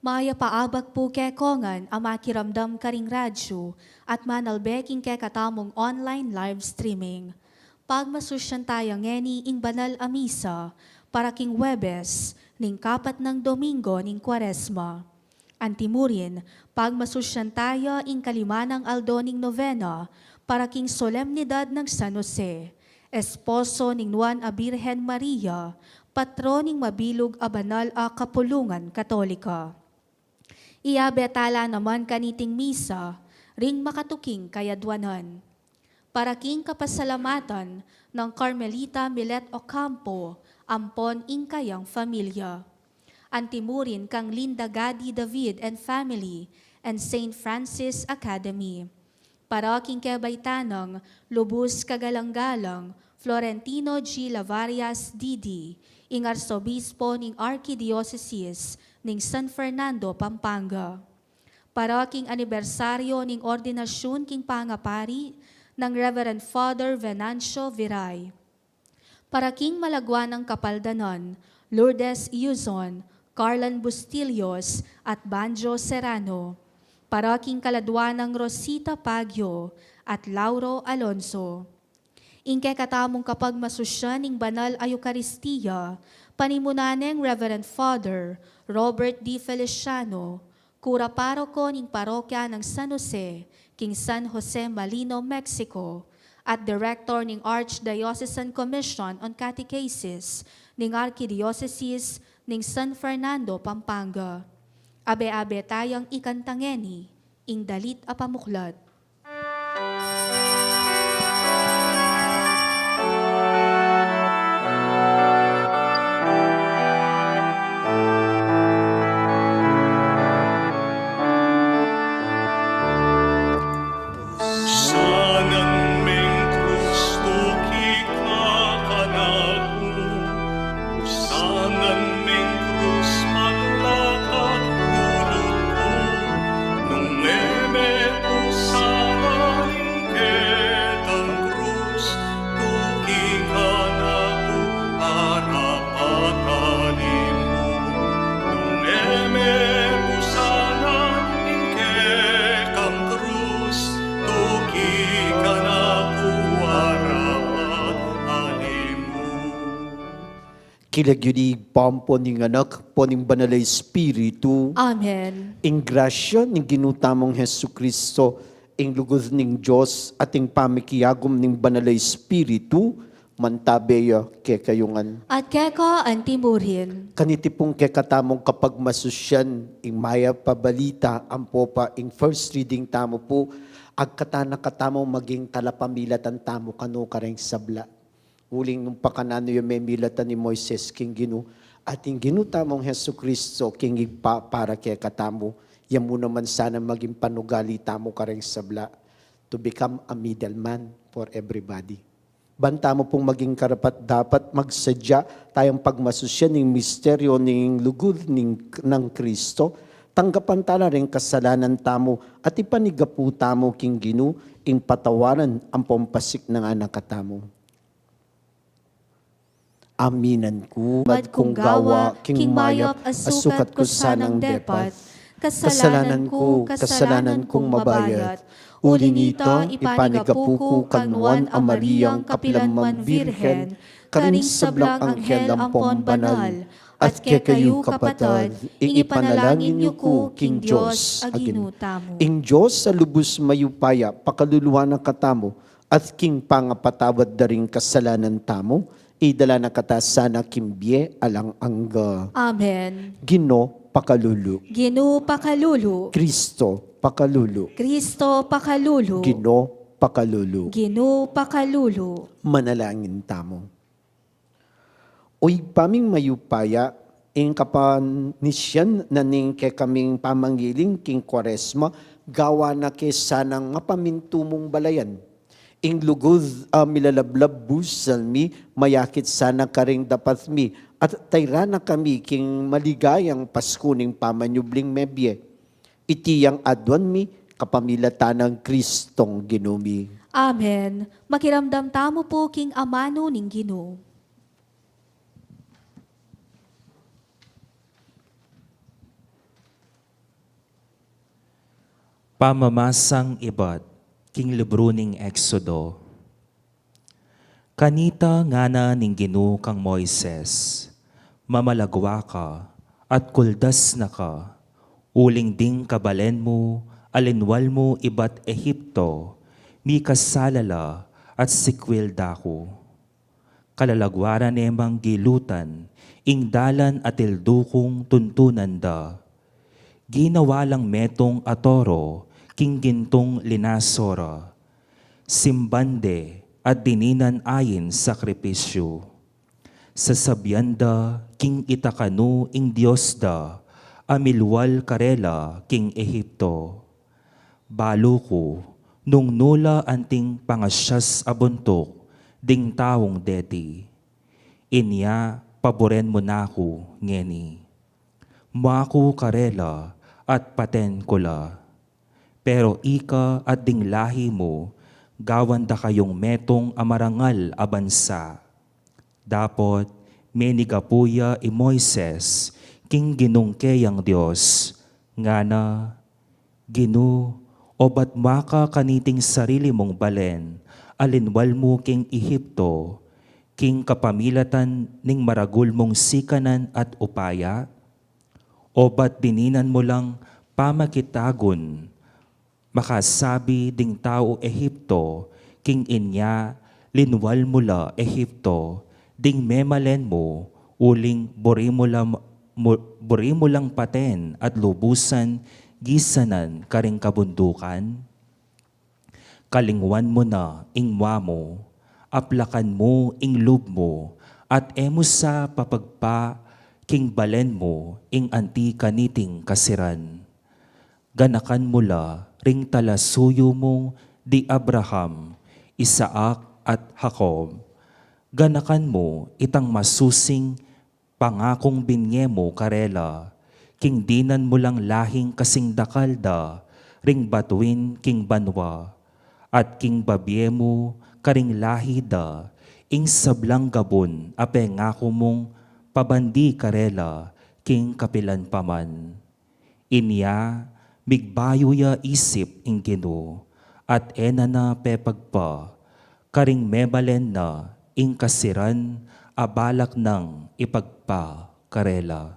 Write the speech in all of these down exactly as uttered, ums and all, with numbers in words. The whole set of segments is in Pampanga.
Mayap a abak pu kekongan a makiramdam karing radyu at manalbe king kekatamung online live streaming. Pagmasusyan taya ngeni ing banal a misa para king Huwebes ning kapat nang Domingo ning Kuaresma. Antimurin, pagmasusyan taya ing kalima nang aldo ning novena para king solemnidad nang San Jose, esposo ning Nuan a Birhen Maria, patron ning mabilug a banal a kapulungan Katolika. Iyabe tala naman kaniting misa ring makatuking kayadwanan. Para king kapasalamatan nang Carmelita Milet Ocampo ampon ing kayang familia. Antimurin kang Linda Gadi David and family and Saint Francis Academy. Para king kebaitan nang lubus kagalang-galang Florentino G. Lavarias D D, ing Arsobispo ning Arkidiosesis ning San Fernando, Pampanga. Para king anibersaryo ning ordinasyun king pangapari nang Reverend Father Venancio Viray. Para king malagwa nang kapaldanan, Lourdes Yuzon, Carlan Bustillos, at Banjo Serrano. Para king kaladwa nang Rosita Pagyo at Lauro Alonso. Ing kekatamung kapagmasusyan ning banal a Eukaristia, panimunan neng Reverend Father Robert D. Feliciano, kura paroko ning parokya nang San Jose, king San Jose Malino, Mexico, at Director ning Archdiocesan Commission on Catechesis ning Arkidiosesis ning San Fernando, Pampanga. Abe-abe tayang ikanta ngeni ing dalit a pamuklat. Sanan meng krus tuki kanaku, sanan meng krus maglakat lulu ku, nung e me pu sanan ing kekang krus tuki kanaku, arapat alimu, nung e me pu sanan ing kekang krus tuki kanaku, arapat alimu. King lagyu ning Ibpa, ampo ning Anak, ampo ning Banal a Espiritu. Amen. Ing grasya ning Ginu tamung Jesucristo, ing lugud ning Dios, at ing pamikiagum ning Banal a Espiritu, mantabe ya kekayu ngan. At keka antimurin. Kaniti pung kekatamung kapagmasusyan, ing mayap a balita, ampo pa ing first reading tamu pu, agkatan na katamu maging talapamilatan tamu kanu kareng sabla. Uling nung pakananu ya memilatan i Moises king Ginu, at ing Ginu tamung Jesucristo king Ibpa para kekatamu, ya mu naman sana maging panugali tamu kareng sabla, to become a middleman for everybody. Ban tamu pung maging karapat-dapat, magsadya tayang pagmasusyan ing misteryo ning lugud ning, nang Kristo, tanggapan tala ring kasalanan tamu at ipanigapu tamu king Ginu ing patawaran ampong pasiknangan na katamu. Aminan ku, mad kung gawa king mayap a sukat ku sanang depat, kasalanan ku, kasalanan kung mabayat. Uli nita, ipanigapu ku kang Nuan a Mariang kapilan man Birhen, karing sablang anghel ampon banal, at kekayu kapatad, ing ipanalangin yu ku king Dios a Ginu tamu. Ing Dios a lubus mayupaya pakaluluan na katamu, at king pangapatawad da ring kasalanan tamu, idala na kata sana king bie alang angga. Amen. Ginu pakalulu. Ginu pakalulu. Kristo pakalulu. Kristo pakalulu. Ginu pakalulu. Ginu pakalulu. Manalangin tamu. O Ibpa ming mayupaya, ing kapanisian na ning kekaming pamangiling king Kuaresma, gawa na ke sanang mapamintu mung balayan. Ing lugud a milalablab busal mi, mayakit sana karing dapat mi, at tayra na kami king maligayang Pasku ning pamanyubling mebie. Iti yang aduan mi kapamilatan nang Kristong Ginu mi. Amen. Makiramdam tamu pu king amanu ning Ginu. Pamamasang ibat king libru ning Exodo. Kanita ngana ning Ginu kang Moises, mamalagwa ka, at kuldas na ka, uling ding kabalen mu, a linwal mu ibat Ehipto, mikasala la at sikwil da ku. Kalalagwaran ne mang gilutan ing dalan a tildu kung tuntunan da. Ginawa lang metung a toro king gintung linaso ra. Simban de at dininan ain sakripisyu. Sasabian da king ita kanu ing Dios da a milwal karela king Ehipto. Balu ku, nung nu la anting pangasias a buntuk ding taung deti. Inya paburen mu na ku ngeni. Mua ku karela at paten ku la. Pero ika at ding lahi mu, gawan da kayung metung a marangal a bansa. Dapot menigapu ya i Moises king Ginung keyang Dios, ngana, Ginu, obat mua ka kaniting sarili mung balen a linwal mu king Ehipto, king kapamilatan ning maragul mung sikanan at upaya? Obat dininan mu lang pamakitagun makasabi ding tau Ehipto, king inya linwal mu la Ehipto, ding memalen mu, uling buri mu la, mu-, buri mu lang paten at lubusan gisanan karing kabundukan? Kalingwan mu na ing mua mu, aplakan mu ing lub mu, at e mu sa papagpa king balen mu ing anti kaniting kasiran. Ganakan mu la ring talasuyu mung di Abraham, Isaac, at Jacob. Ganakan mu itang masusing pangakung binye mu karela, king dinan mu lang lahing kasing dakal da ring batuin king banua, at king babie mu karing lahi da ing sablang gabun a pengaku mung pabandi karela king kapilan pa man. Inya migbayu ya isip ing Ginu, at e na na pepagpa karing memalen na ing kasiran a balak nang ipagpa karela.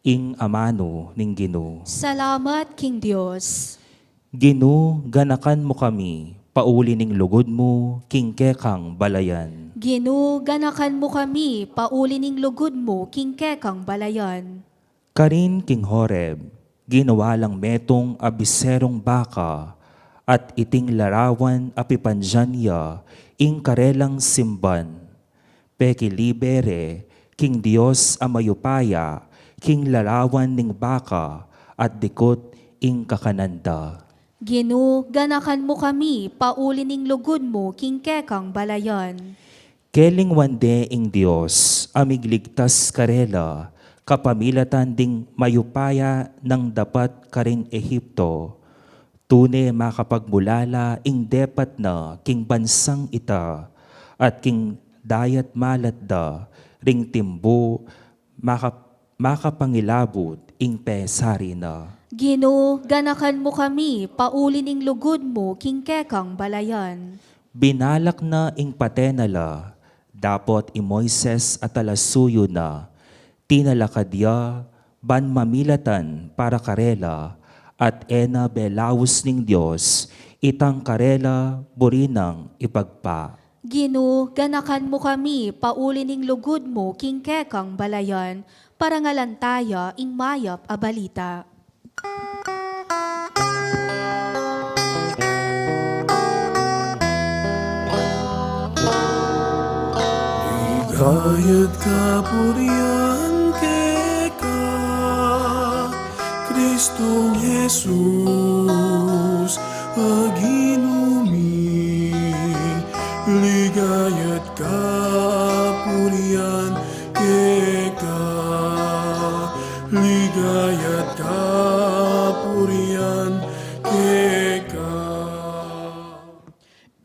Ing amanu ning Ginu. Salamat king Dios. Ginu, ganakan mu kami pauli ning lugud mu king kekang balayan. Ginu, ganakan mu kami pauli ning lugud mu king kekang balayan. Karin king Horeb, ginawa lang metung a biserung baka, at iting larawan a pipandian ya ing karelang simban. Pekilibe re king Dios a mayupaya king larawan ning baka, at dikut ing kakanan da. Ginu, ganakan mu kami pauli ning lugud mu king kekang balayan. Kelingwan de ing Dios a migligtas karela kapamilatan ding mayupaya nang dapat karin Ehipto. Tune makapagmulala ing depat na king bansang ita, at king dayat malat da ring timbu makap-, makapangilabut ing pesari na. Ginu, ganakan mu kami pauli ning lugud mu king kekang balayan. Binalak na ing patena la, dapot i Moises a talasuyu na, tinalakad ya ban mamilatan para karela, at e na belaus ning Dios itang karela buri nang ipagpa. Ginu, ganakan mu kami pauli ning lugud mu king kekang balayan, parangalan taya ing mayap a balita. Ligaya at kapurian keka, Kristong Jesus, a Ginu mi. Ligaya at kapurian keka, ligaya at kapurian keka.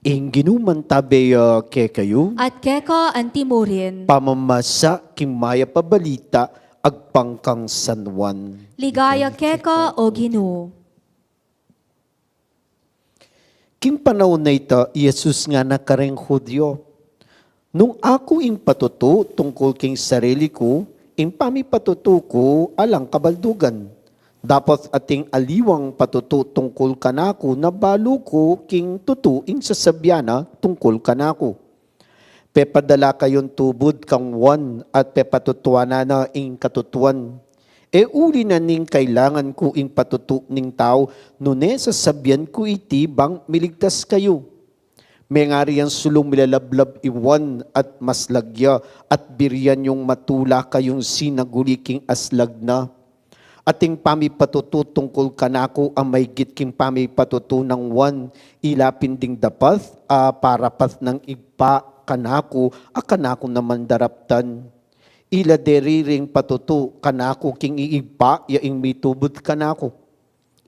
Ing Ginu mantabe ya kekayu. At keka antimurin. Pamamasa king mayap a balita agpang kang San Juan. Ligaya keka, o Ginu. King panaun a ita, i Jesus ngana kareng Judio, "Nung aku ing patutu tungkul king sarili ku, ing pamipatutu ku alang kabaldugan. Dapot ating aliwang patutu tungkul kanaku na balu ku king tutu ing sasabian na tungkul kanaku. Pepadala kayung tubud kang Juan at pepatutuanan na ing katutuan. E uli na ning kailangan ku ing patutu ning tau, nune sasabian ku iti bang miligtas kayu. Mengari yang sulung milalablab i Juan at maslag ya, at birian yung matula kayung sinaguli king aslag na. Ating pamipatutu tungkul kanaku a maigit king pamipatutu nang Juan, ila pin ding dapat a parapat nang Ibpa kanaku, a kanaku naman daraptan. Ila deri ring patutu kanaku king Ibpa, ya ing mitubud kanaku.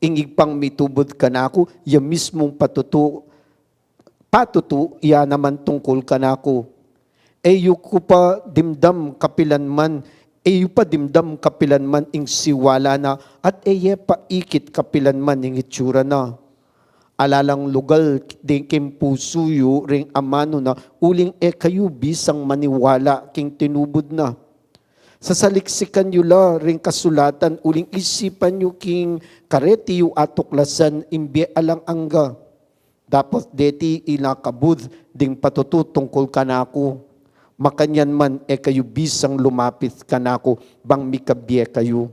Ing Ibpang mitubud kanaku, ya mismung patutu, patutu ya naman tungkul kanaku. E yu ku pa dimdam kapilanman, e yu pa dimdam kapilanman ing siwala na, at e ye pa ikit kapilanman ing itsura na. Ala lang lugal ding king pusu yu ring amanu na, uling e kayu bisang maniwala king tinubud na. Sasaliksikan yu la ring kasulatan, uling isipan yu king kareti yu atuklasan ing bie alang angga. Dapot deti ing kabud ding patutu tungkul kanaku. Makanyan man e kayu bisang lumapit kanaku bang mikabie kayu.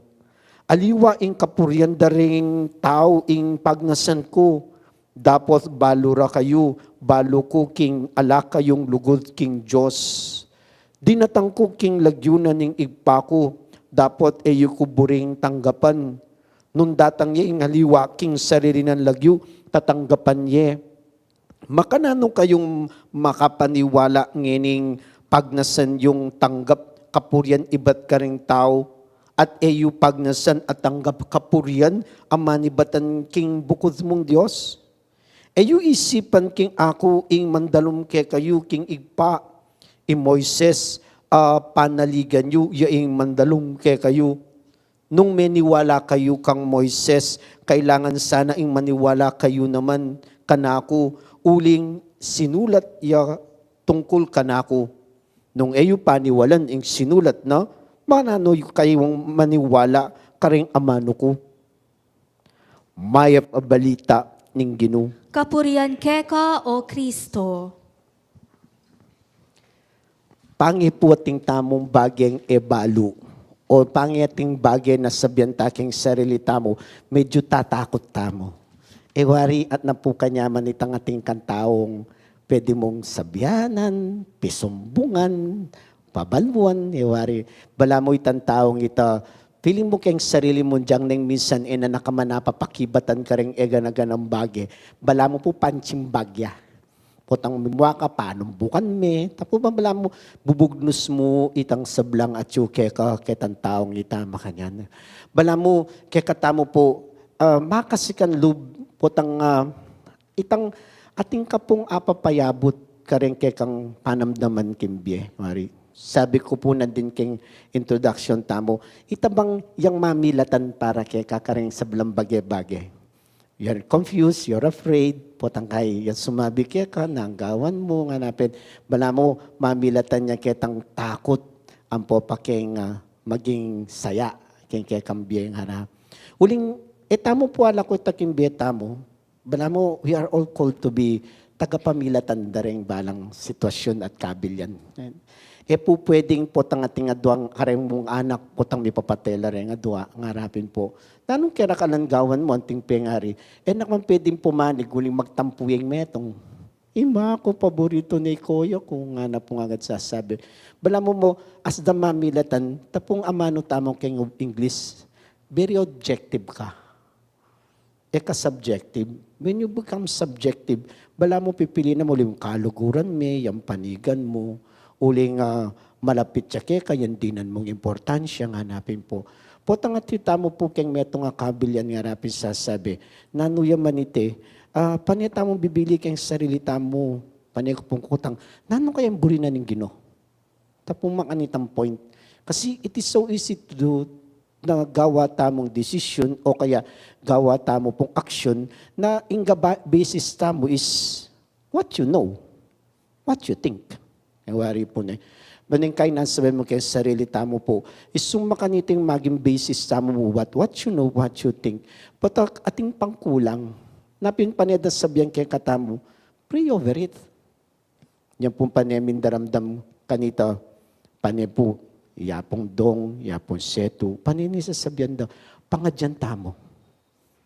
Aliwa ing kapurian da ring tau ing pagnasan ku. Dapot balu ra kayu, balu ku king ala kayung lugud king Dios. Dinatang ku king lagyu na ning Ibpa ku, dapot e yu ku buring tanggapan. Nung datang ye ing aliwa king sarili nang lagyu, tatanggapan ye. Makananu kayung makapaniwala ngening pagnasan yung tanggap kapurian ibat karing tau, at e yu pagnasan at tanggap kapurian a manibatan king bukud mung Dios? E yu isipan king aku ing mandalum kekayu king Ibpa, i Moises a panaligan yu ya ing mandalum kekayu. Nung meniwala kayu kang Moises, kailangan sana ing maniwala kayu naman kanaku, uling sinulat ya tungkul kanaku. Nung e yu paniwalan ing sinulat na, mananu yu kayung maniwala karing amanu ku?" Mayap a balita ning Ginu. Kapurian keka, O Kristo. Pange pu ating tamung bageng e balu, o pange ating bage na sabian ta king sarili tamu, medyu tatakut tamu. E wari, at na pu kanyaman itang ating kantaung pwede mung sabianan, pisumbungan, pabaluan, e wari, balamu itang taung ita, feeling mu keng sarili mu dyang neng minsan e na ka man apapakibatan kareng e gana-ganang bage, balamu pu pansimbag ya. Potang mimua ka, panumbukan me, tapu bang balamu bubugnus mu itang sablang atyu keka, ketang taung ita, makanyan. Balamu kekatamu pu, ah, makasikan lub, potang, ah, itang atin ka pung apapayabut kareng kekang panamdaman king bie, wari. Sabi ku pu nandin keng introduction tamu, ita bang yang mamilatan para keka kareng sablang bage-bage. You're confused, you're afraid, potang kay yang sumabi keka, nanu ing gawan mu, ngana pin, balamu mamilatan ya ketang takut, ampo pa keng, ah, maging saya keng kekang bie, ngana. Uling, e tamu pu ala ku ita king bie tamu, balamu, we are all called to be tagapamilatan da reng balang sitwasyun at kabilyan. E pu pwedeng potang atin adwang kareng mung anak, potang mipapate la reng adwa, ngara pin pu, "Nanu ing kekang gawan mu, anting pengari?" E na ka man pwedeng pumanig uling magtampu ya ing metung. "Ima ku, paborito ne i koya ku," ngana pung agad sasabi. Balamu mu, as da mamilatan, tapung amanu tamu keng English, very objective ka. E ka subjective. When you become subjective, balamu pipilian mu uling kaluguran me, yang panigan mu, uling, ah, malapit ya keka, yang dinan mung importansya, ngana pin pu. Potang atyu tamu pu keng metung a kabilyan, ngara pin sasabi, "Nanu ya man iti?" Ah, pane tamu bibili keng sarili tamu, pane ku pung kutang, "Nanu kayang buri na ning Ginu?" Tapung makanitang point. Kasi it is so easy to do, na gawa tamung desisyon o kaya gawa tamu pung aksyon na ing gaba-, basis tamu is what you know, what you think. E wari pu ne. Bang kainan sabian mu keng sarili tamu pu, isung makaniting maging basis tamu mu what, what you know, what you think. But, uh, atin pang kulang. Na pin pane da sabian kekatamu, pray over it. Yan pung pane ming daramdam kanita, pane pu, ya pung dong, ya pung setu, pane ni sasabian da, pangadyan tamu.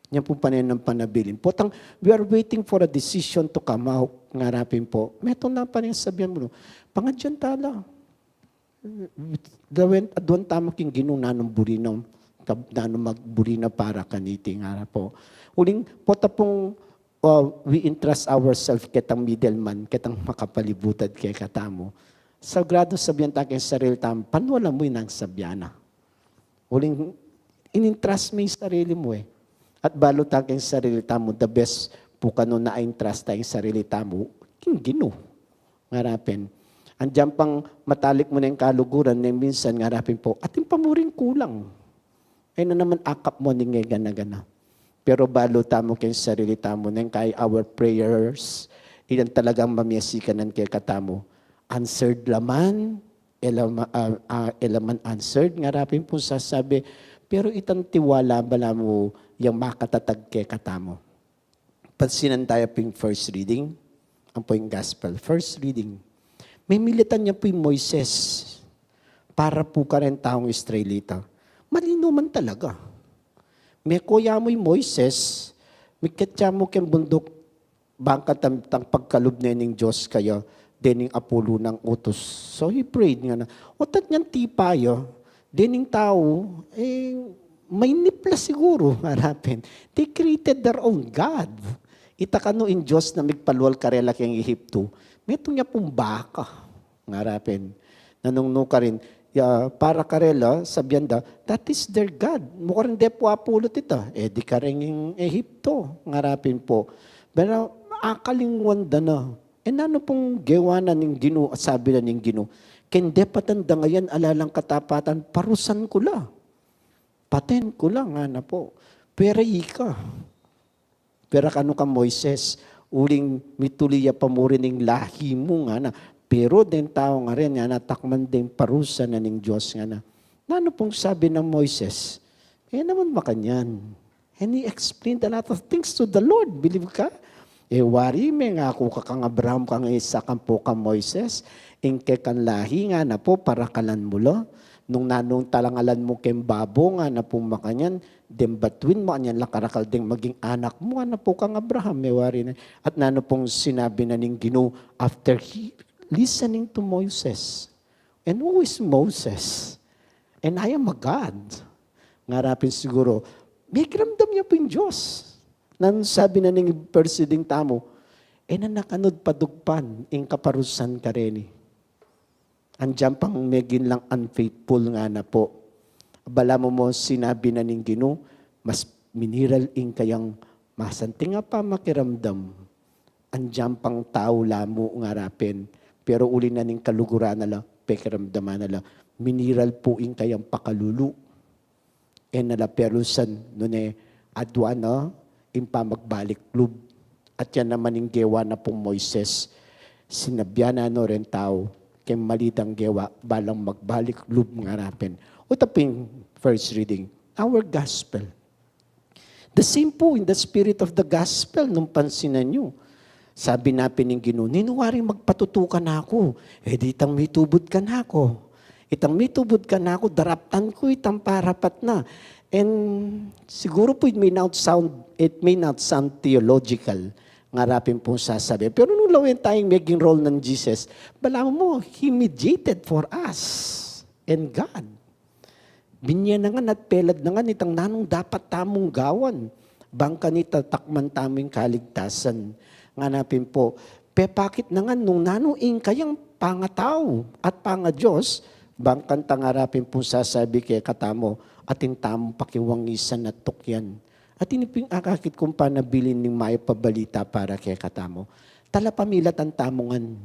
Yan pung pane nang panabilin. Potang, we are waiting for a decision to come out. Ngarapin pu, metung na pane sabian mu, pangadyan ta la. Dawen, aduan tamu king Ginu nanung buri na, kab-, nanung magburi na para kaniti, ngara pu. Uling, pota pung, uh, we entrust ourselves ketang middleman, ketang makapalibutad kekatamu. Sagrado sabian ta keng sarili tamu, panualan mu inang sabian na. Uling, in-entrust mu ing sarili mu e. At balu ta keng sarili tamu, the best pu kanu na entrust ta ing sarili tamu, king Ginu. Ngarapin. Andiyan pang matalik mu na ing kaluguran, na minsan ngarapin pu, atin pa mu ring kulang. E na naman akap mu ning e gana-gana. Pero balu tamu keng sarili tamu, neng kay our prayers, ilan talagang mamiasikanan kekatamu. Answered la man, e la ma-, ah, ah, e la man answered, ngarapin pung sasabi, pero itang tiwala balamu yang makatatag kekatamu. Pansinan taya ping first reading, ampo ing gospel. First reading. Memilitan ya pu i Moises para pu kareng taung Israelita. Malinaw man talaga. Meko ya mu i Moises, miket ya mu keng bunduk, bang katang pagkalub ne ning Dios kaya, dening apulu nang utus. So he prayed ngana. Otat niyang tipa ya, dening tau, e, mainip la siguru, ngarapin. They created their own god. Ita kanu ing Dios na migpalual karela keng Ehipto, metung ya pung baka, ngarapin. Nanung nu karin, ya, para karela, sabian da, that is their god. Mu karin de pu apulu tita, e di kareng ing Ehipto, ngarapin pu. Pero akalingwan da na. E nanu pung gewa na ning Ginu, sabi na ning Ginu, keng depatan da ngayan ala lang katapatan, parusan ku la. Paten ku la, ngana pu. Pera ika. Pera kanu kang Moises, uling mituli ya pa mu rin ing lahi mu, ngana. Pero deng tau ngara, ngana, takman deng parusa na ning Dios, ngana. Nanu pung sabi nang Moises? E naman makanyan. And he explained a lot of things to the Lord. Believe ka? E wari, mengaku ka kang Abraham, kang Isaac, ampo kang Moises, ing kekang lahi, ngana pu, parakalan mu la. Nung nanung talangalan mu keng babo, ngana pu, makanyan, deng batuin mu, anyan la karakal deng maging anak mu, ngana pu kang Abraham, e wari na. At nanu pung sinabi na ning Ginu after he listening to Moises? And who is Moses? And I am a God. Ngarapin siguru, mekiramdam ya pu ing Dios. Nanu sabi na ning first reading tamu, e na na kanu padugpan ing kaparusan kareni. Andiyan pang meging lang unfaithful, ngana pu. Balamu mu sinabi na ning Ginu, mas miniral ing kayang masanting a pamakiramdam. Andiyan pang tau la mu, ngarapin. Pero uli na ning kaluguran na la, pekiramdaman na la, miniral pu ing kayang pakalulu. E na la perusan, nune aduan na ing pamagbalik lub. At yan naman ing gewa na pung Moises. Sinabian na no reng tau, keng mali dang gewa, balang magbalik lub, ngarapin. Uta pung first reading, our gospel. The same pu in the spirit of the gospel, nung pansinan yu. Sabi na pin ning Ginu, ninu waring magpatutu kanaku? E di itang mitubud kanaku. Itang mitubud kanaku, daraptan ku itang parapat na. And siguru pu, it may not sound, it may not sound theological, ngarapin pung sasabi. Pero nung lawen tayung meging role nang Jesus, balamu mu, He mediated for us and God. Binye na ngan at pelad na ngan itang nanung dapat tamung gawan. Bang kanita takman tamu ing kaligtasan. Ngana pin pu, pepakit na ngan nung nanu ing kayang pangatau at panga-Dios, bang kanita ngarapin pung sasabi kekatamu, atin tamung pakiwangisan at tukyan. At ini pin ing akakit kung panabilin ning mayap a balita para kekatamu. Talapamilatan tamu ngan.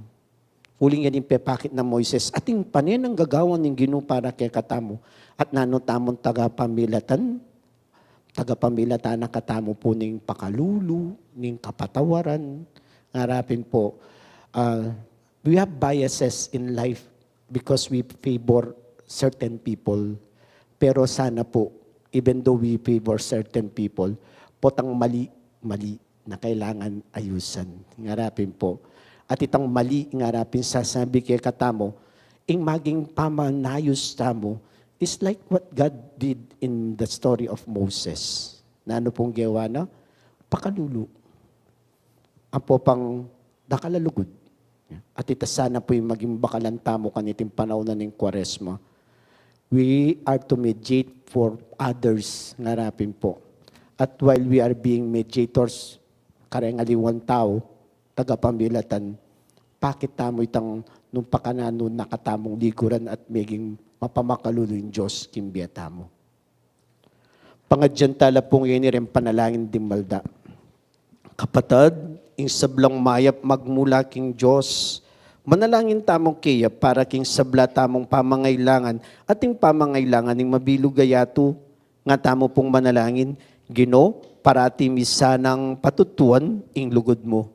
Uling yan ing pepakit nang Moises, atin pane nang gagawan ning Ginu para kekatamu, at nanu tamung tagapamilatan, tagapamilatan na katamu pu ning pakalulu, ning kapatawaran. Ngara pin pu, ah, we have biases in life because we favor certain people. Pero sana pu, even though we favor certain people, potang mali, mali na kailangan ayusan. Ngara pin pu. At itang mali, ngara pin sasabi kekatamu, ing maging pamanayus tamu is like what God did in the story of Moses. Nanu pung gewa na? Pakalulu. Ampo pang dakal a lugud. At ita sana pu ing maging bakalan tamu kaniting panaun na ning Kuaresma. We are to mediate for others, ngara pin pu. At while we are being mediators, kareng aliwang tau, tagapamilatan, pakit tamu itang nung pakananu na katamung liguran at meging mapamakalulu ing Dios king bie tamu. Pangadyan tala pung ini reng panalangin ding malda. Kapatad, ing sablang mayap magmula king Dios, manalangin tamu keya para king sabla tamung pamangailangan at ing pamangailangan ning mabilug a yatu. Nga tamu pung manalangin, Ginu, parati mi sanang patutuan ing lugud mu.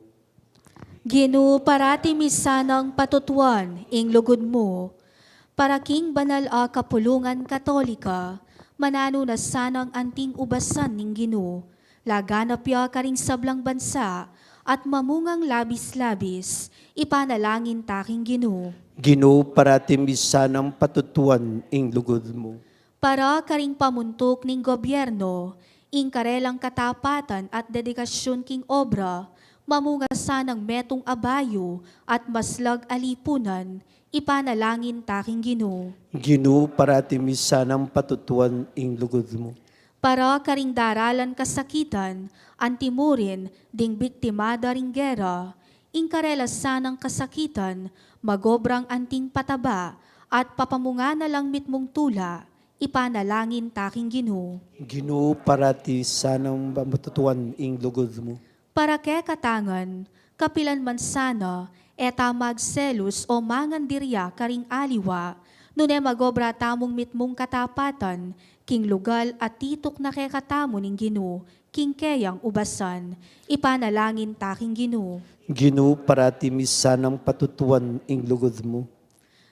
Ginu, parati mi sanang patutuan ing lugud mu. Para king banal a kapulungan Katolika, mananu na sanang anting ubasan ning Ginu, laganap ya karing sablang bansa, at mamungang labis-labis, ipanalangin ta king Ginu. Ginu, parati mi sanang patutuan ing lugud mu. Para karing pamuntuk ning gobyerno, ing karelang katapatan at dedikasyun king obra, mamunga sanang metung a bayu at maslag a lipunan, ipanalangin ta king Ginu. Ginu, parati mi sanang patutuan ing lugud mu. Para karing daralan kasakitan, anti mu rin ding biktima da ring gera, ing karela sanang kasakitan, magobrang anting pataba, at papamunga na lang mitmung tula, ipanalangin ta king Ginu. Ginu, parati sanang patutuan ing lugud mu. Para kekatang ngan, kapilan man sana, e ta magselus o mangandirya karing aliwa, nune magobra tamung mitmung katapatan, king lugal a tituk na kekatamu ning Ginu, king keyang ubasan, ipanalangin ta king Ginu. Ginu, parati mi sanang patutuan ing lugud mu.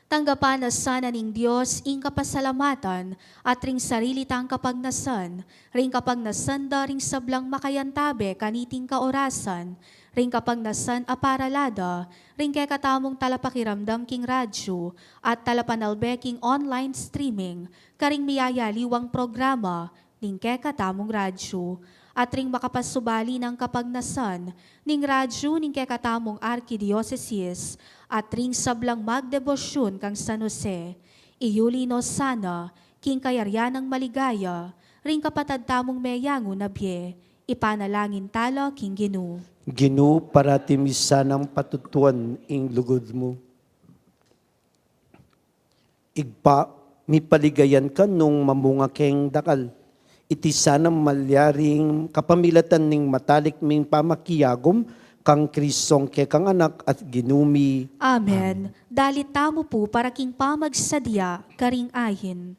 Tanggapan na sana ning Dios ing kapasalamatan at ring sarili tang kapagnasan, ring kapagnasan da ring sablang makayantabe kaniting kaorasan, ring kapagnasan a parala da ring kekatamung talapakiramdam king radyu at talapanalbe king online streaming, karing miyayaliwang programa ning kekatamung radyu, at ring makapasubali nang kapagnasan ning radyu ning kekatamung arkidiosesis, at ring sablang magdebosyun kang San Jose. Iyuli no sana king kayarian nang maligaya ring kapatad tamung meyangu na bie, ipanalangin tala king Ginu. Ginu, parati mi sanang patutuan ing lugud mu. Ibpa, mipaligayan ka nung mamunga keng dakal. Iti sana malyaring kapamilatan ning matalik ming pamakiagum kang Kristong kekang Anak at Ginu mi. Amen. Amen. Dalit tamu pu para king pamagsadya karing ayin.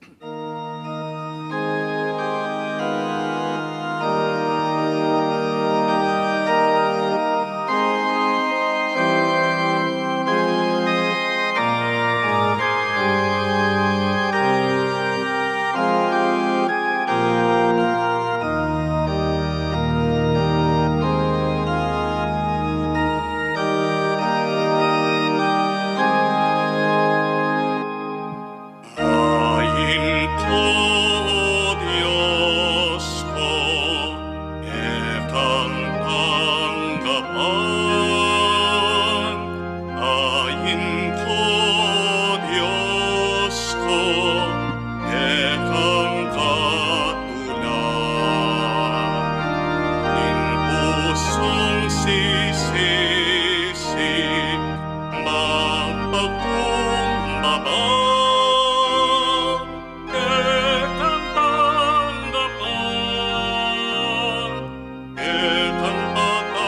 Ain ko, Dios ko, kekang tanggapan. Ain ko, Dios ko, kekang katulan. Ning pusong sisisi, magpakumbaba. Kekang tanggapan, kekang patawaran.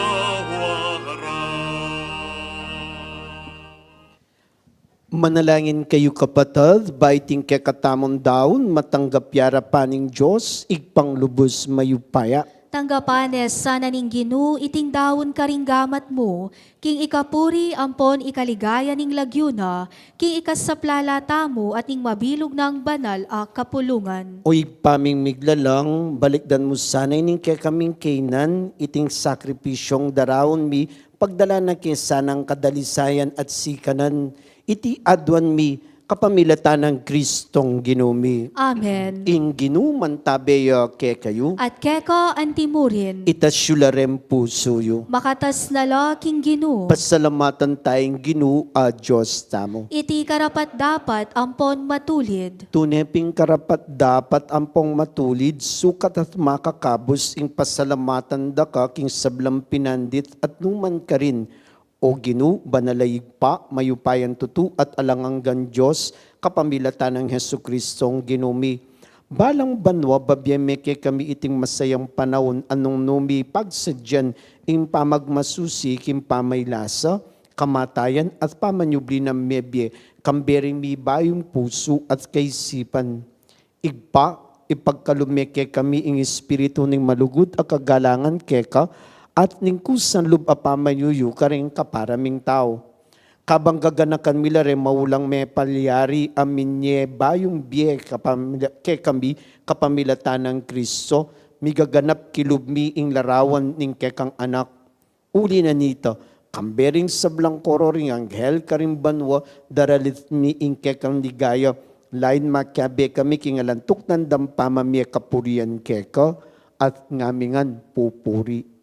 Manalangin kayu, kapatad, ba iting kekatamung daun matanggap ya arapan ning Dios, Ibpang lubus mayupaya. Tanggapan ne sana ning Ginu iting daun karing gamat mu, king ikapuri ampon ikaligaya ning lagyu na, king ikasaplala tamu at ning mabilug nang banal a kapulungan. O Ibpa ming miglalang, balikdan mu sana ining kekaming kainan iting sakripisyung daraun mi, pagdala na king sanang kadalisayan at sikanan, iti aduan mi kapamilatan nang Kristong Ginu mi. Amen. Ing Ginu mantabe ya kekayu. At keka antimurin. Itas yu la ring pusu yu. Makatas na la king Ginu. Pasalamatan taya ing Ginu a Dios tamu. Iti karapat-dapat ampon matulid. Tune pin karapat-dapat ampon matulid, sukat at makakabus ing pasalamatan da ka king sablang pinandit at nukarin man, O Ginu, banal a Ibpa, mayupayang tutu at alang anggang Dios, kapamilatan nang Jesucristong Ginu mi. Balang banua babie me kekami iting masayang panaun a nung nu mi pagsadyan ing pamagmasusi king pamaylasa, kamatayan at pamanyubli nang mebie, kambe ring mibayung pusu at kaisipan. Ibpa, ipagkalub me kekami ing espiritu ning malugud a kagalangan keka at ning kusang lub a pamanyuyu karing kapara ming tau. Kabang gaganakan mi la reng maulang mepalyari a minye bayung bie kapamila-, kekami kapamilatan nang Kristo, migaganap kilub mi ing larawan ning kekang Anak. Uli na nita, kambe ring sablang koro ring anghel karing banua, daralit mi ing kekang ligaya, lain makiabe kami king alang tuknang dang pamamie kapurian keka, at ngami ngan pupuri.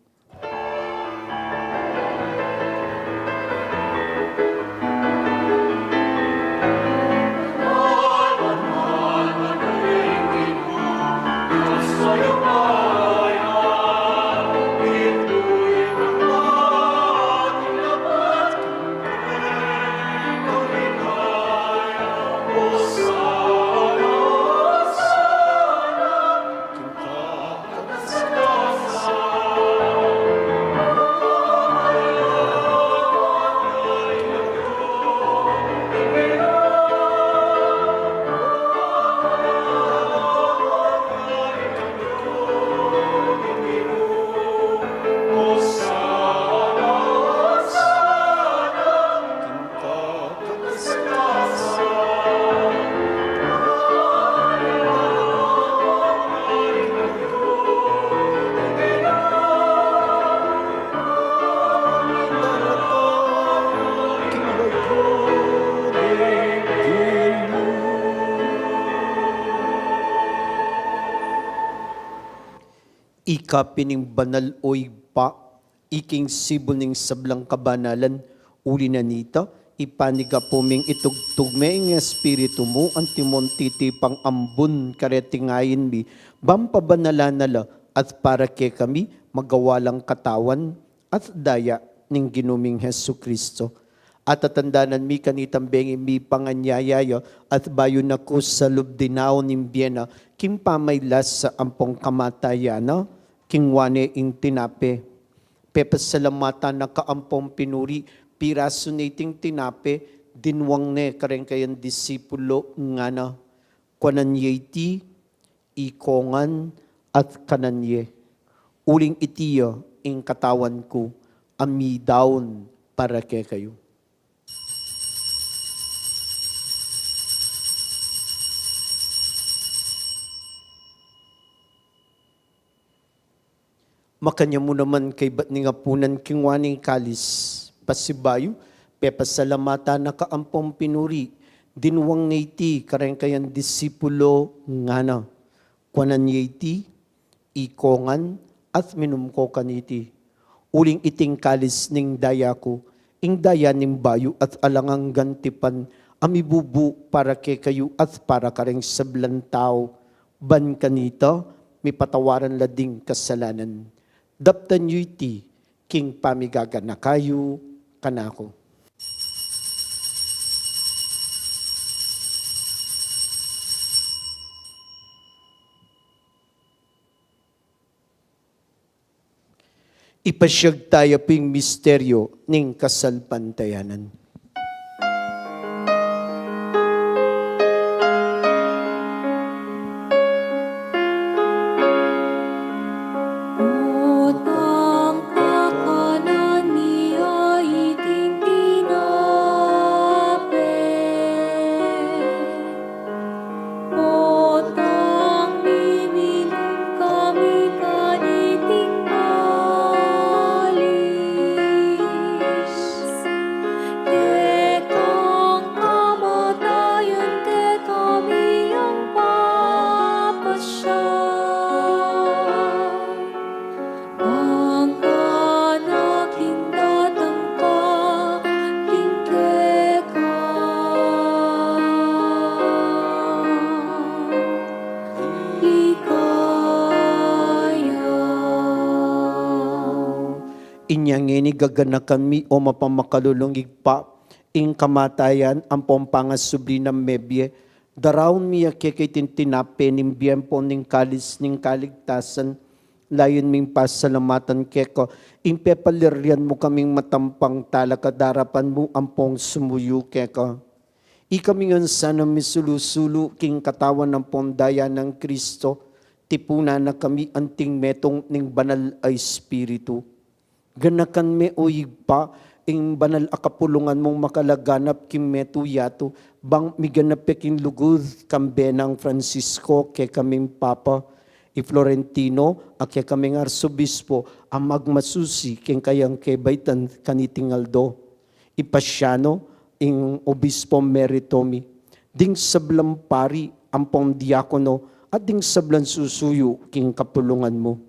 Ika pin ing banal, o Ibpa, iking sibul ning sablang kabanalan, uli na nita, ipanyawad ming itugtug me ing Espiritu mu antimong titipang ambun kareting ain mi, bang pabanalan na la at para kekami magawa lang katawan at daya ning Ginu ming Jesucristo. At tatandanan mi kanitang bengi mipanganyaya ya, at bayu na ku salub dinaun ing bie na, king pamaylasa ampong kamatayan na, kinua ne ing tinape. Pepasalamatan na ka ampong pinuri, pirasu ne iting tinape, dinwang ne kareng kayang disipulo, ngana: Kuanan ye iti, ikongan at kanan ye. Uling iti ya ing katawan ku a midaun para kekayu. Makanyan mu naman kaybat ning apunan, kinua ne ing kalis, pasibayu pepasalamatan na ka ampong pinuri, dinwang ne iti kareng kayang disipulo, ngana: Kuanan ye iti, ikongan at minum ko kaniti. Uling iti ing kalis ning daya ku, ing daya ning bayu at alang anggang tipan, a mibubu para kekayu at para kareng sablang tau, ban kanita mipatawaran la ding kasalanan. Daptan yu iti king pamigaganaka yu kanaku. Ipasyag taya pu ing misteryo ning kasalpantayanan. Ngeni gaganakan mi, o mapamakalulung Ibpa, ing kamatayan ampong pangasubli nang mebie, daraun mi keka iting tinape ning bie ampong ning kalis ning kaligtasan, layun ming pasalamatan keka, ing pepalirian mu kaming matampang talakad king arapan mu ampong sumuyu keka. Ikami ngan sana misulu-sulu king katawan ampong daya nang Kristo, tipunan na kami anting metung ning Banal a Espiritu. Ganakan me, o Ibpa, ing banal a kapulungan mung makalaganap king metung yatu, bang miganap ya king lugud, kambe nang Francisco, kekaming Papa, i Florentino, a kekaming Arsobispo, a magmasusi king kayang kebaitan kaniting aldo. I Paciano, ing Obispo Meritomi, ding sablang pari ampong diakono, at ding sablang susuyu king kapulungan mu.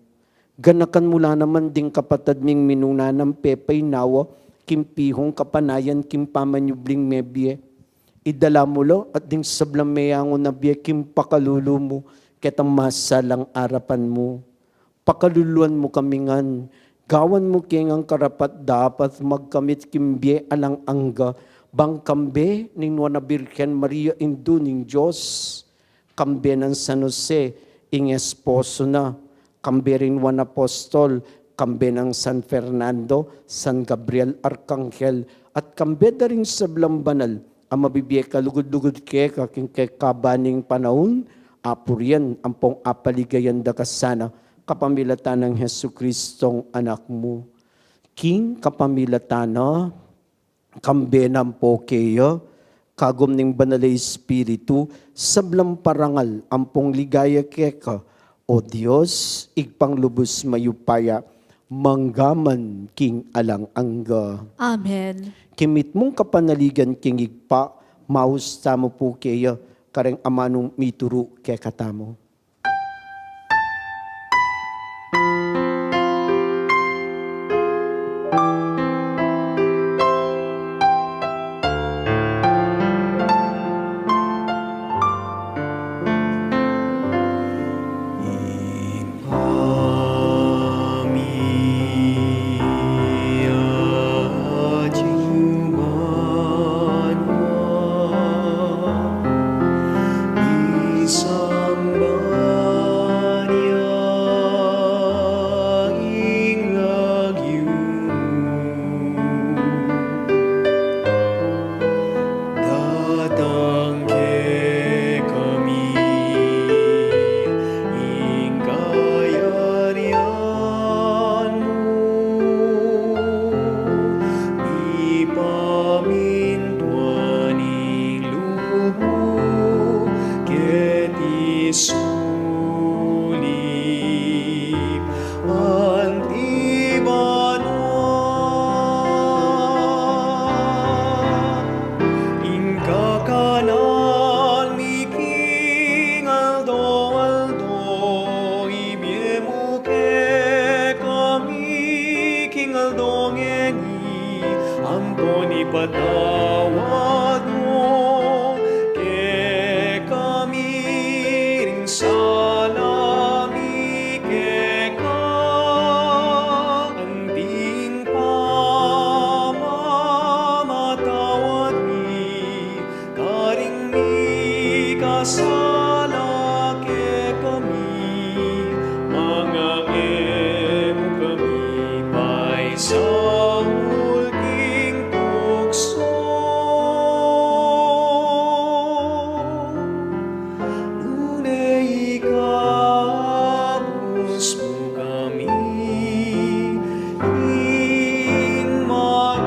Ganakan mu la naman ding kapatad ming minuna nang pepainawa king pihung kapanayan king pamanyubling mebie. Idala mu la at ding sablang meyangu na bie king pakalulu mu, ketang masalang arapan mu. Pakaluluan mu kami ngan, gawan mu ke ngan karapat-dapat magkamit king bie alang angga, bang kambe ning Nuan a Birhen Maria, Indu ning Dios, kambe nang San Jose, ing esposo na, kambe ring Nuan Apostol, kambe nang San Fernando, San Gabriel Arkanghel, at kambe da ring sablang banal, a mabibie kalugud-lugud keka king kekaban ning panaun, apurian ampong apaligayan da ka sana, kapamilatan nang Jesucristong Anak mu. King kapamilatan na, kambe na ampo keya, kagum ning Banal a Espiritu, sablang parangal ampong ligaya keka, O Dios, Ibpang lubus mayupaya, mangga man king alang angga. Amen. King mitmung kapanaligan king Ibpa, maus tamu pu keya, kareng amanung mituru kekatamu. Datang kekami ing kayarian mu, ipamintuan ing lub mu keti sulip anti banua. Ing kakanan mi king aldo-aldo, ibie mu kekami king aldo ngeni, ampon ipatawad mu kekami ring sala mi keka, anting pamamatawad mi karing mikasala kekami, manga e mu kami paisaul king tuksu, nune ikabus mu kami king marok.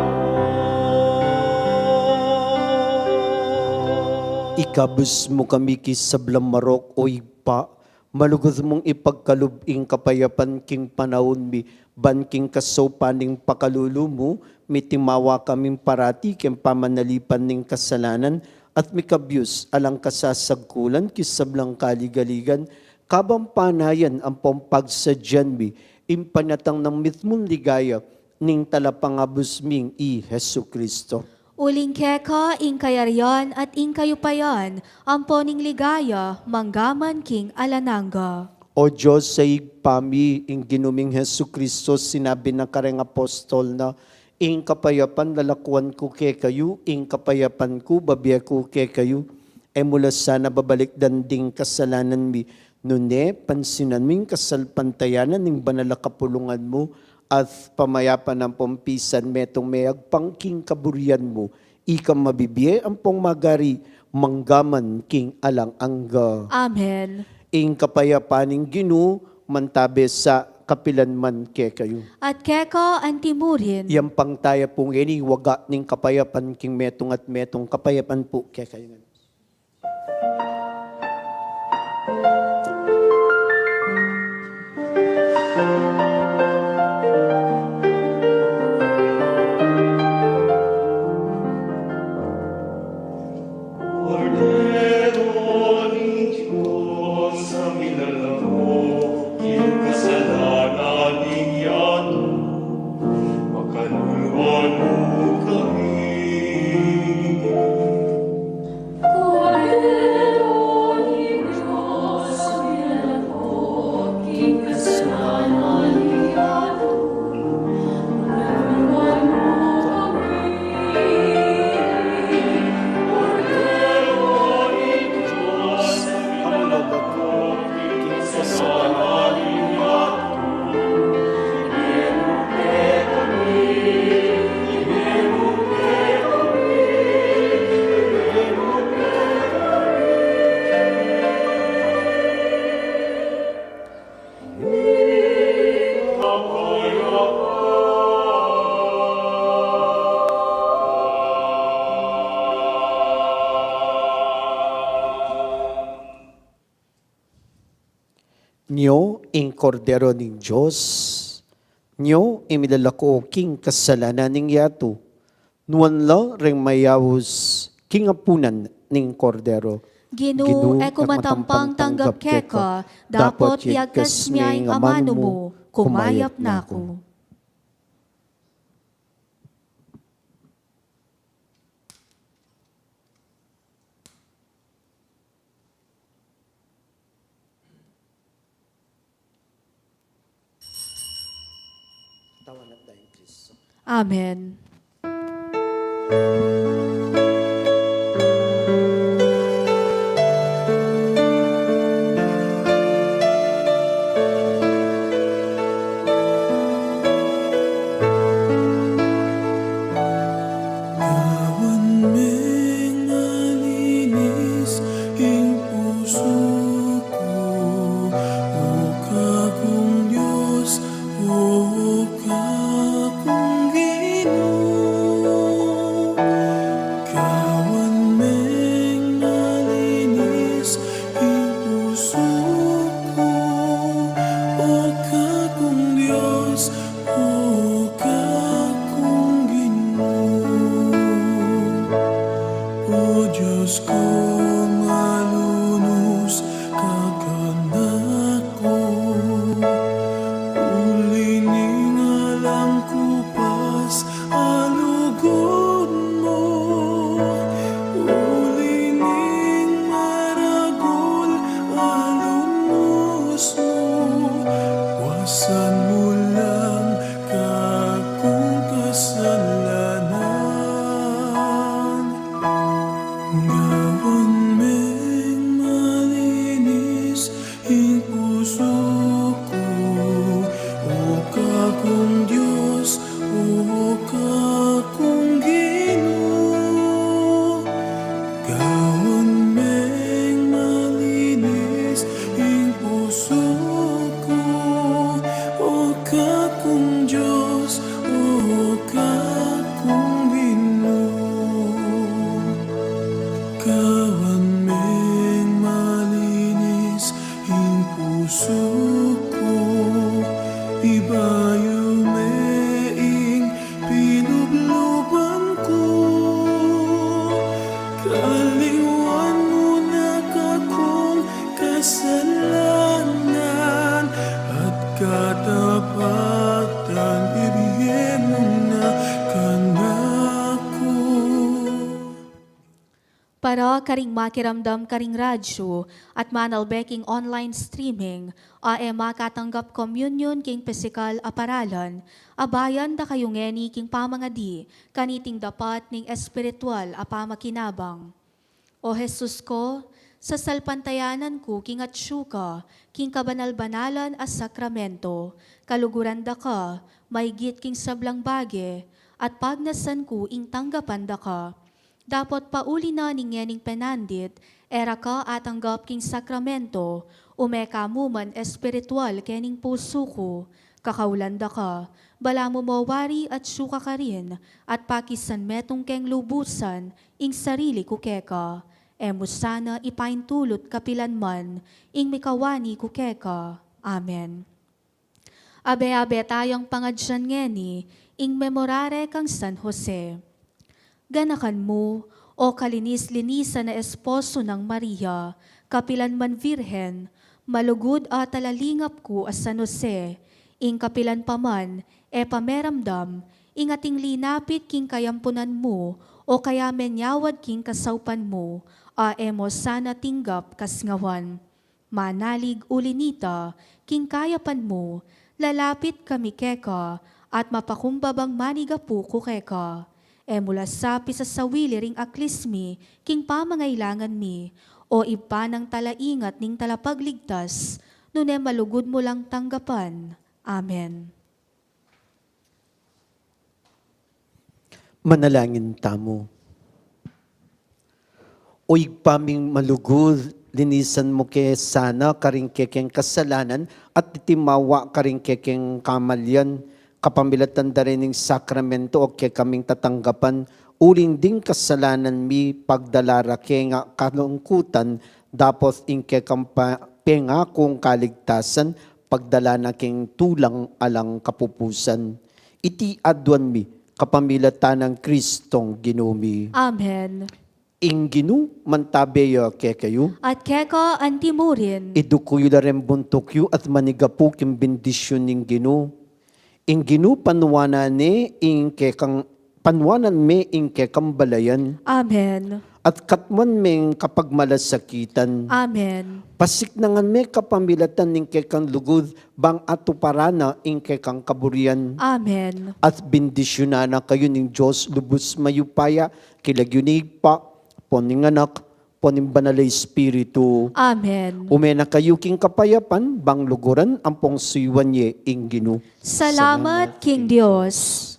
Ikabus mu kami king sablang marok, O Ibpa, malugud mung ipagkalub ing kapayapan king panaun mi, ban king kasaupan ning pakalulu mu, mitimawa kaming parati king pamanalipan ning kasalanan, at mikabius alang kasasagkulan king sablang kaligaligan, kabang panayan ampong pagsadyan mi ing panatang nang mitmung ligaya ning Talapangabus ming i Jesucristo. Uling keka ing kayarian at ing kayupayan, ampo ning ligaya, mangga man king alang angga. O Dios a Ibpa mi, ing Ginu ming Jesucristo, sinabi na kareng apostol na, ing kapayapan lalakuan ku kekayu, ing kapayapan ku babie ku kekayu. E mu la sana babalikdan ding kasalanan mi, nune pansinan mu ing kasalpantayanan ning banal a kapulungan mu, at pamayapan ampong pisan metung me agpang king kaburian mu, ika mabibie ampong magari manggaman king alang angga. Amen. Ing kapayapan ning Ginu mantabe sa kapilan man kekayu. At keka anti mu rin. Yang pangtaya pung ini, waga ning kapayapan king metung at metung, kapayapan pu kekayu ngan. Kordero ning Dios, a milalako king kasalanan ning yatu, pakaluluan mu kami. Kordero ning Dios, a milalako king kasalanan ning yatu, pakaluluan mu kami. Kordero ning Dios, a milalako king kasalanan ning yatu, Nyo ing Kordero ning Dios, nyo ing milalako king kasalanan ning yatu, nuan la reng mayaus king apunan ning Kordero. Ginu, e ku matampang tanggap keka, dapot yagkas me ing amanu mu, kumayap na ku. Amen. Gawan meng malinis ing pusu ku, O Kakung Dios, O Kakung Ginu. Gawan meng malinis ing pusu ku, O Kakung Dios, O Kakung Ginu. O Dios kung malunus, kakanak ku, uli ning alang kupas a lugud mu, uli ning maragul a lunus mu, wasan mu lang kakung kasalanan. Gawan meng malinis ing pusu ku, O Kakung Dios, O Kakung Ginu. Gawan meng malinis ing pusu ku, O Kakung Dios, O Kakung Ginu. Para karing makiramdam karing radyu at manalbe king online streaming, a e makatanggap komunyon king pisikal a paralan, abayan da kayu ngeni king pamangadi kaniting dapat ning espiritual a pamakinabang. O Jesus ko, sasalpantayanan ku king atsu ka king kabanal-banalan a sakramento, kaluguran da ka maigit king sablang bage, at pagnasan ku ing tanggapan da ka. Dapot pauli na ning ngening penandit, e ra ka atanggap king sakramento, ume ka mu man espiritual kening pusu ku, kakaulan da ka, balamu mo wari atsu ka karin, at pakisan metung keng lubusan ing sarili ku keka. E mu sana ipaintulut kapilan man ing mikawani ku keka. Amen. Abe-abe tayang pangadyan ngeni ing memorare kang San Jose. Ganakan mu, o kalinis-linisan a esposo nang Maria, kapilan man Virgen, malugud a talalingap ku a San Jose, ing kapilan pa man e pameramdam, ing ating linapit king kayampunan mu, o kaya menyawad king kasaupan mu, a e mo sana tinggap kasngawan. Manalig uli nita, king kayapan mu, lalapit kami keka, at mapakumbabang manigapu ku keka. E mu la sa pisasawili ring aklis mi king pamangailangan mi, o Ibpa nang talaingat ning talapagligtas, nune malugud mu lang tanggapan. Amen. Manalangin tamu. O Ibpa ming malugud, linisan mu ke sana karing kekeng kasalanan at itimawa karing kekeng kamalian, kapamilatan da ring sakramento o kekaming tatanggapan, uling ding kasalanan mi pagdala ra ke nga kalungkutan, dapot ing kekang pa-, pengakung kaligtasan, pagdala na king tulang alang kapupusan. Iti aduan mi, kapamilatan nang Kristong Ginu mi. Amen. Ing Ginu mantabe ya kekayu. At keka antimurin. Iduku yu la ring buntuk yu at manigapu king bendisyun ning Ginu. Ing Ginu panuanan ne ing kekang, panuanan me ing kekang balayan. Amen. At katmuan meng kapagmalasakitan. Amen. Pasiknangan me kapamilatan ning kekang lugud, bang atuparan na ing kekang kaburian. Amen. At bendisyunan na kayu ning Dios lubus mayupaya, king lagyu ning Ibpa, ampo ning Anak, ampo ning Banal a Espiritu. Amen. Ume na kayu king kapayapan, bang luguran ampong suyuan ye ing Ginu. Salamat king Dios.